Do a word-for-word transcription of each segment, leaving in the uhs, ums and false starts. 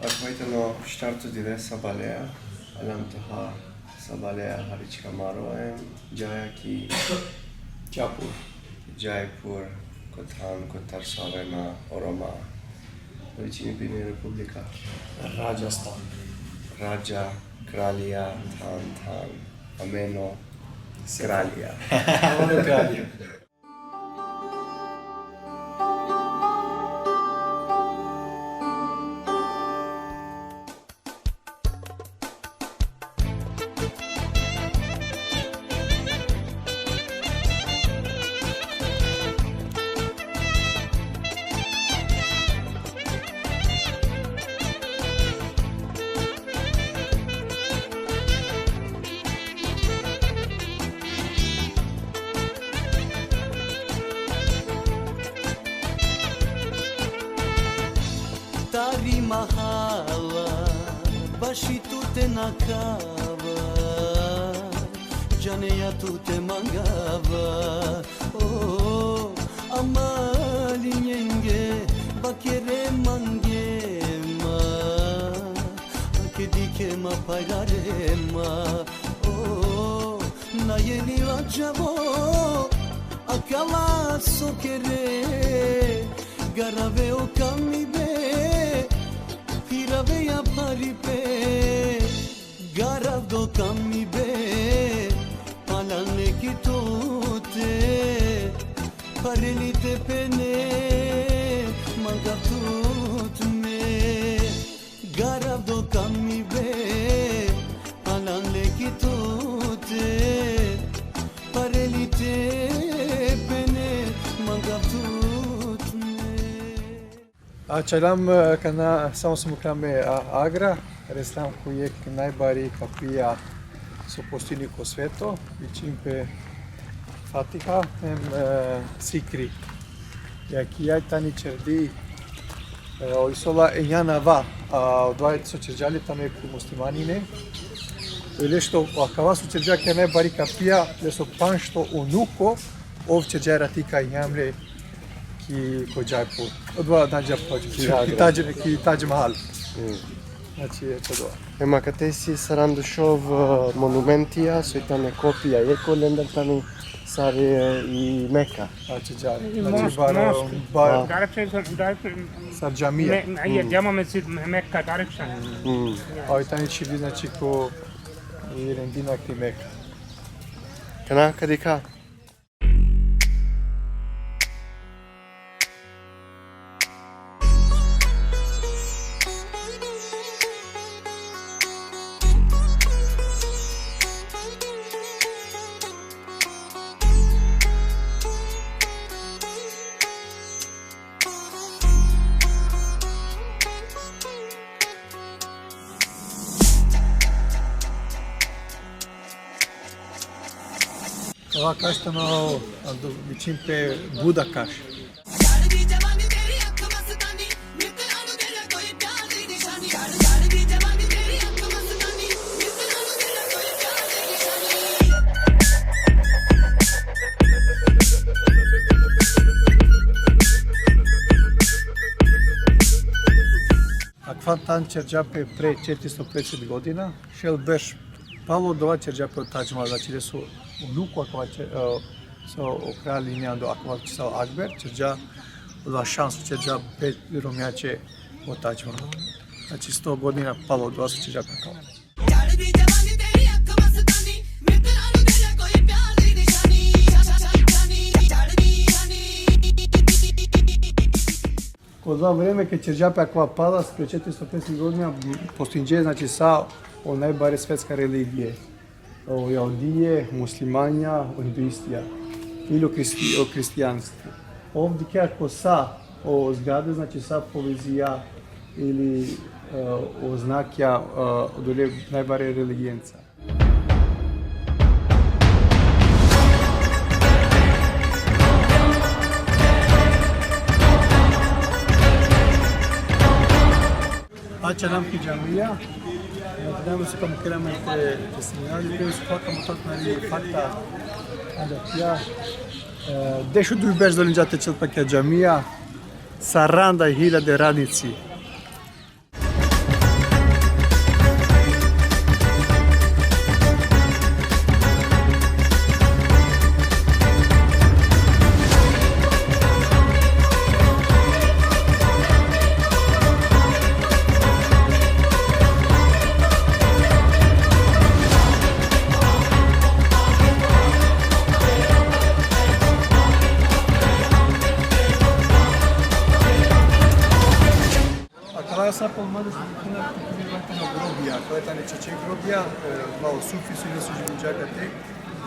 Akava tano štarto dive sabaleja, alam te ha sabaleja hari čhika maro em džaja ki Džajpur. Džajpur, ko than kotar so avena o Roma. Vičini pe ine republika? Radžastan. Radža, kralija, than, than, ameno kralija. Ameno kralija. Tari mahala, baši tute nakava, džaneja tute mangava, o, amali njenge, bakere mange ma, ke dikhe ma pajrare ma, o, na jeni ladžavo, akala so kere, garave o kamibe, phirave ja paripe, garav do kamibe, palane ki tute, pareli te pene, mangav tut me. Garav do kamibe, palane ki tute, pareli te pene, mangav tut me. A čalam, e, kana samo so muklam e, a, Agra, reslam ko jekh najbari kapija so postini ko sveto, vičin pe Fatiha, em, e, Sikri. Ja ki jaj tani čerdi, e, o isola e jana va, a, odova so čerđa le tano jekh muslimanine. Ele što, akava so čerđa ki najbari kapija, leso panšto unuko, ov čerđa rati ka jam le ki ko Džajpur. Odova na Džajpur, ki, ki Agra. Taj, ki Taj Mahal. Mm. Znači, eto odova. Ema kate si sarandušov, e, monumentija, so i tane kopija, jekh olendar tani sar, e, i Meka. Znači, džar. I znači, most, bar, most. Bar. A. Direkt, direkt, sar džamija. Me, me, mm, džama Mesdžid Me-, Meka, direkt. Mm. A i tani čhivdi, znači, ko i rendina ki Meka. Kana ka dikha? Ova kaš tano, ando vičin pe Buda kaš. Akava than čerđa pe pre četiristo pedeset godina, šel berš palo dova čerđa pe o Tadž Mahal, znači, leso unuko akava će, e, so o kralj ine ando akava so Akber, čerđa, odola šanso čerđa pe romnjaće o Tadž Mahal. Znači, sto godina palo dova so čerđa pe akava. Ko dova vreme ked čerđa pe akava palas, pre četiristo pedeset godina, postinđe, znači, sa o najbare svetska religije. O jahudije, muslimanja, o hinduistija. Ili o kristi-, o kristijanstvo. Ov dikhe ko sa o zgrade, znači, sa povezija ili, e, o znakija, e, odole najbare religijenca. Ača nam ki džamija. Nadamo se ka mukela me te, te sijali, pe us faka mutat nari fakta. Anda pija. E, dešuduj berš dolinđa te čel pe ki džamija. Saranda hiljade radnici. Sa po mada se dikina, grobija, koja tane čače grobija, e, malo sufi su, ne su živi džaka te,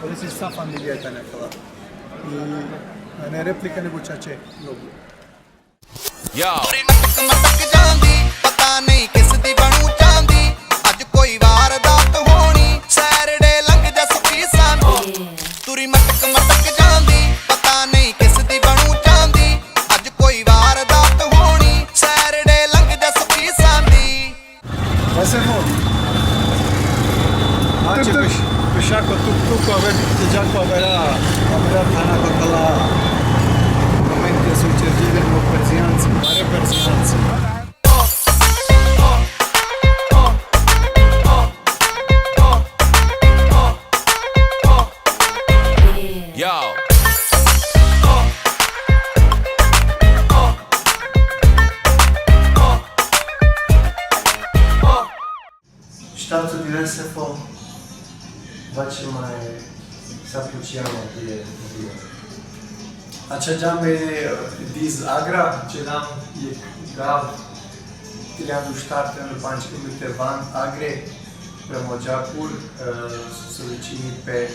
ali se sa familija tane akala. I, a ne replika nego čače grobija. Yo. तुरी मटक मटक जांदी, पता नहीं किस दी बनू चांदी। अज कोई वारदात होनी, सैटरडे लंघ जा सुखी सांदी। तुरी मटक मटक जांदी, पता नहीं किस दी बनू चांदी। अज कोई वारदात होनी, सैटरडे लंघ जा सुखी सांदी। Vai se mora. Anche pesciaco tu tu qua vedi già qua vera. Vera tana kotala. Momenti su cercire mo persianzi, mare persianzi. Yo. Šta tu dinese po, vače maj, sa počijamo gdje je bilo. Ača džame diz Agra, džedam jek gav, triandu štar, triandu panč kilometre van Agre, prema Džapur, e, so vičini pe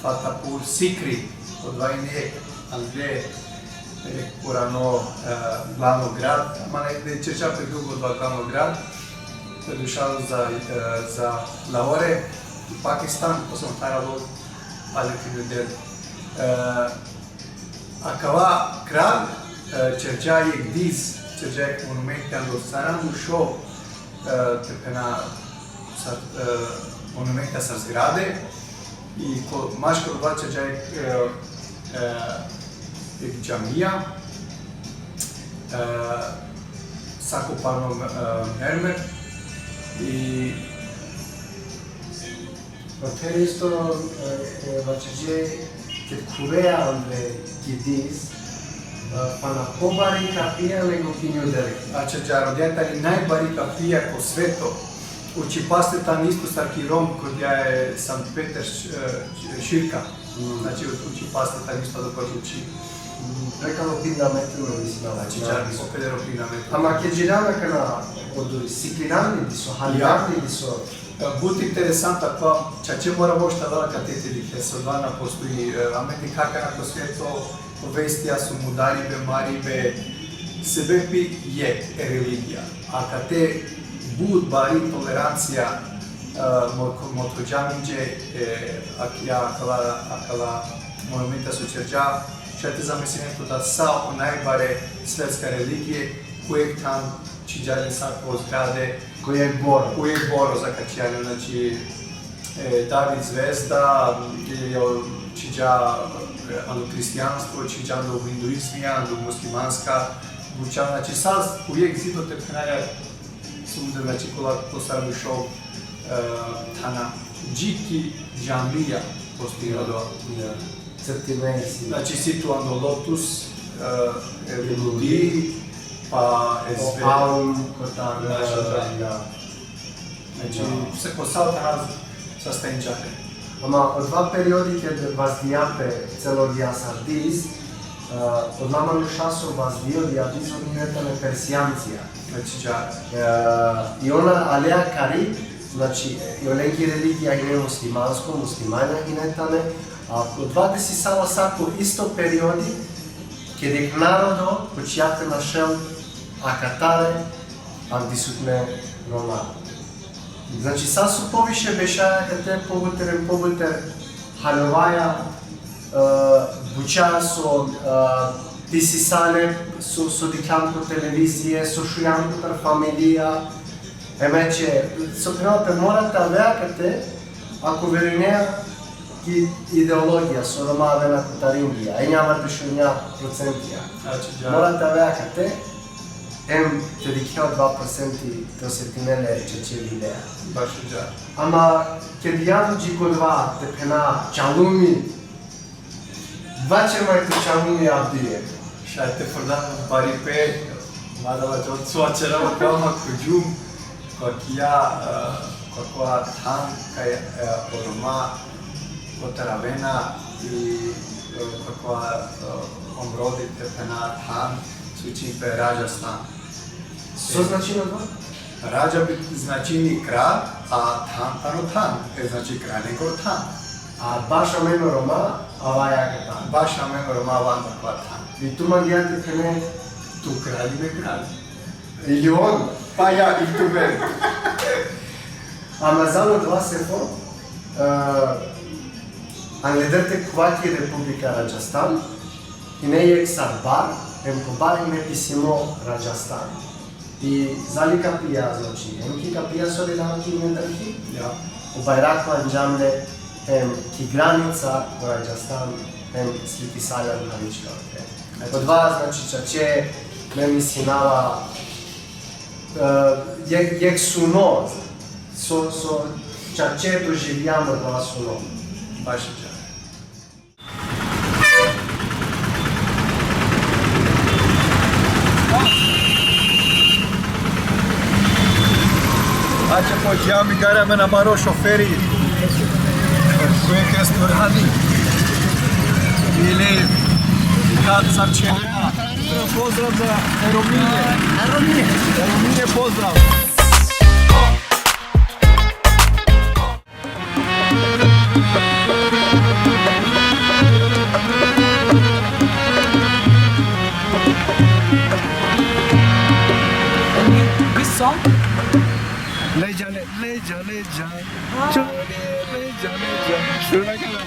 Fatapur Sikri, odova ine angli, e, purano, e, glavno grad, ama ne, ne čerča pe dugo odova glavno grad, te dušal za, e, za Lahore, u Pakistan, pa sam taro alo pale ki New Delhi. E, akava kralj, e, čerđa jek diz, čerđa jek monumenti ando sarandu šov, e, te phena sar, e, monumenta sar zgrade, i ko, maškar odova čerđa jek, e, e, jek džamija, e, sa kopano, e, mermer, i Atëherë isto, e, e, vaçëgje, ked khuveja andre ki diz, e, pana pobari kapija nego ki New Delhi. Ača dža, rodija tani najbari kapija ko sveto. Uči paste tani isto sar ki Rom, kodja e Sankt Peter, e, Širka. Mm. Znači, uči paste tani isto do uči. Mm, prekalo pinda metri, mislim, znači, dža, po pedero pinda metri. Ama ked džirana kana oduri, siklinani diso, halinani diso, E, but interesanta, pa čače mora vošta dala kate te dikhe, so dana postoji, e, amen dikha kana ko sveto, vestija su mudaribe, maribe, sebepi jek e religija. A kate but bari tolerancija, e, mo-, mo-, mothođa minđe, e, akija, akala, akala monumenta so čerđa, šaj te zamislinen tu da sa o najbare svetska religije, ko jek than čhiđa len sa ko zgrade, Ko jek boro. Ko jek boro zakačija len, znači, e, David Zvezda, e, čhiđa, e, ando hristijanstvo, čhiđa ando hinduizmija, ando muslimanska buća, znači, sa ko jek zido te phena le, sumde, znači, kola ko sar mi šov, e, thana, dži ki džamija postojno do. Ja. Crtime isi. Znači, si tu ando lotus, e, e, ludi, pa e zve-, palm, kotar, znači, da. Znači, se ko sa tana sastavinđa pe. Ama odova periodi ked vazdija pe celo dias sar diz, e, odola manuša so vazdija diz, on hine tane Persijancija. Znači, dža. E, i ona alea kari, znači, i olengi religija hine muslimansko, muslimanja hine tane, a odova desisala sa ko isto periodi, ked jek narodo počija te našel akatare, avdisutne Roma. Znači, sa so poviše bešaja kate, pobuter, pobuter haljovaja, e, buća so, e, disisale, so, so dikhljan ko televizije, so šunjan kotar familija, e, meče, so phenela pe mora te avea kate, ako verujnea ki ideologija, so Roma avena kotar Indija, enja avar dešunja procentija. Znači, dža. Mora te avea kate, em te dikhea odova procenti te osetinea le čače videa. Baš dža. Ama ked jan dži ko odova te phena čalumi, vaće maj to čalumi avdive. Šaj te frdan baripe, mada vaćo so ačera kama ko džum, ko akija, e, ko akava than kaj, e, o Roma kotar avena i, e, ko akava, e, o mrodi te phena than, so vičini pe Rajasthan. So značini odova? Radžab značini kralj, a than tano than, e, znači kralj nego than. A baš amen o Roma, avaja ka than. Baš amen o Roma, avan ka than. I tu mangea te phene, tu kralj, me kralj. Ili on, pa ja, ili tu me. Ama zalo dva sefo, e, angleder te kuvati Republika Radžastan, ine jekh sar bar, hem ko bar ine pisimo Radžastan. I zali kapija, znači, hem ki kapija so lela ki ine drhi, ja, o bajrako anđam le, hem ki granica o Radžastan, hem slikisalja Mharička. Odova, znači, čače, me mislinava, e, jekh, jekh suno, so, so čače doživljam odova suno. Baš čače. Ače po džami, gare amen amaro šoferi, koj restorani ili kad sar čhela. Pozdrav za Romine. Romine. Romine, pozdrav. This song? Leđa, le-, leđa, leđa. Čuli, leđa, leđa. Šuna kana.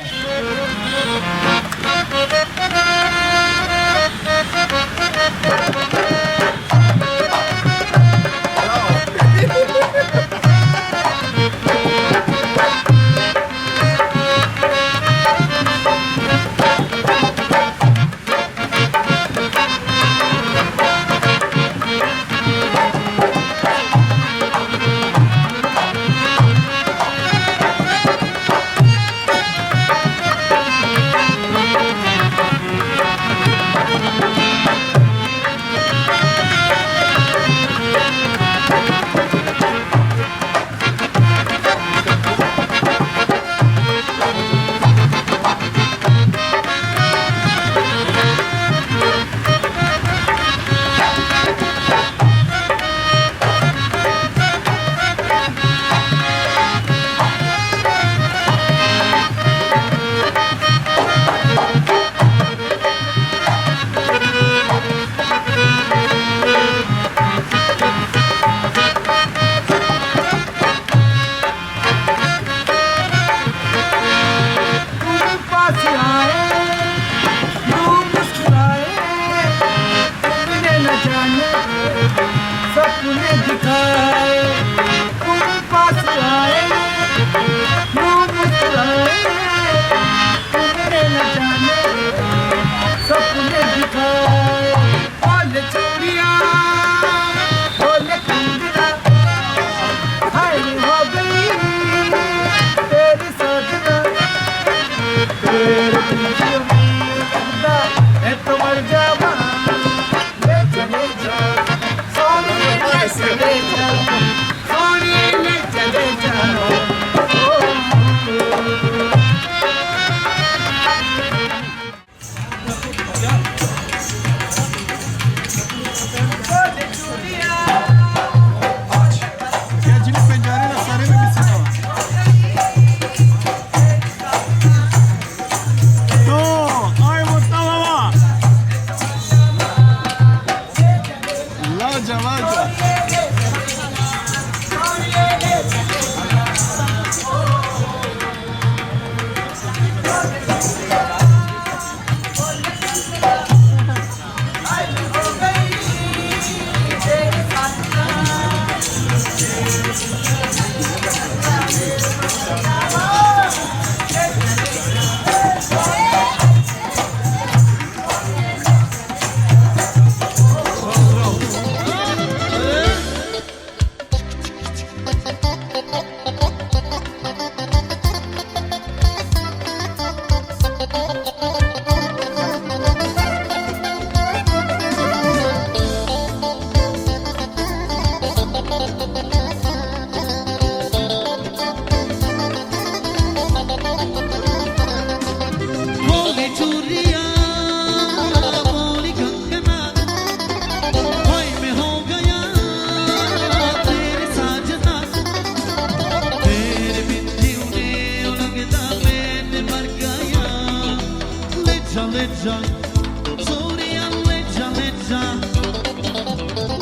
Surya leđa, leđa,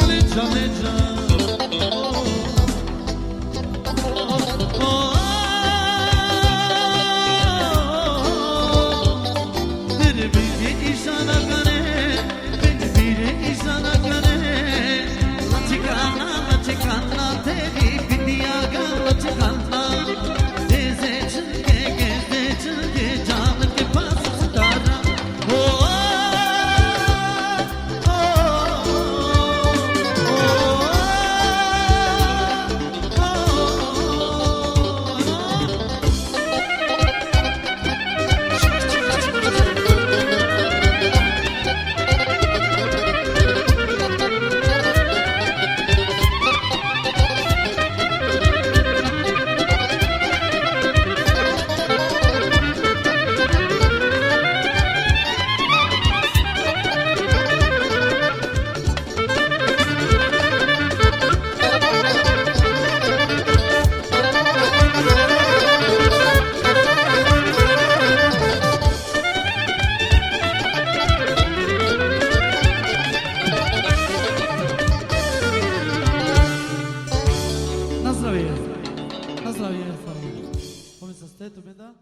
leđa, leđa. O, o, o, o, o. Mere bire işara kare, mere bire işara kare. Laçkana, laçkana, teri bidiya ga laçkana. Geze çılge, geze çılge, canım ki pas sitara. Na zdravje. Na zdravje, Faruk. Pomin sa ste, tu benda?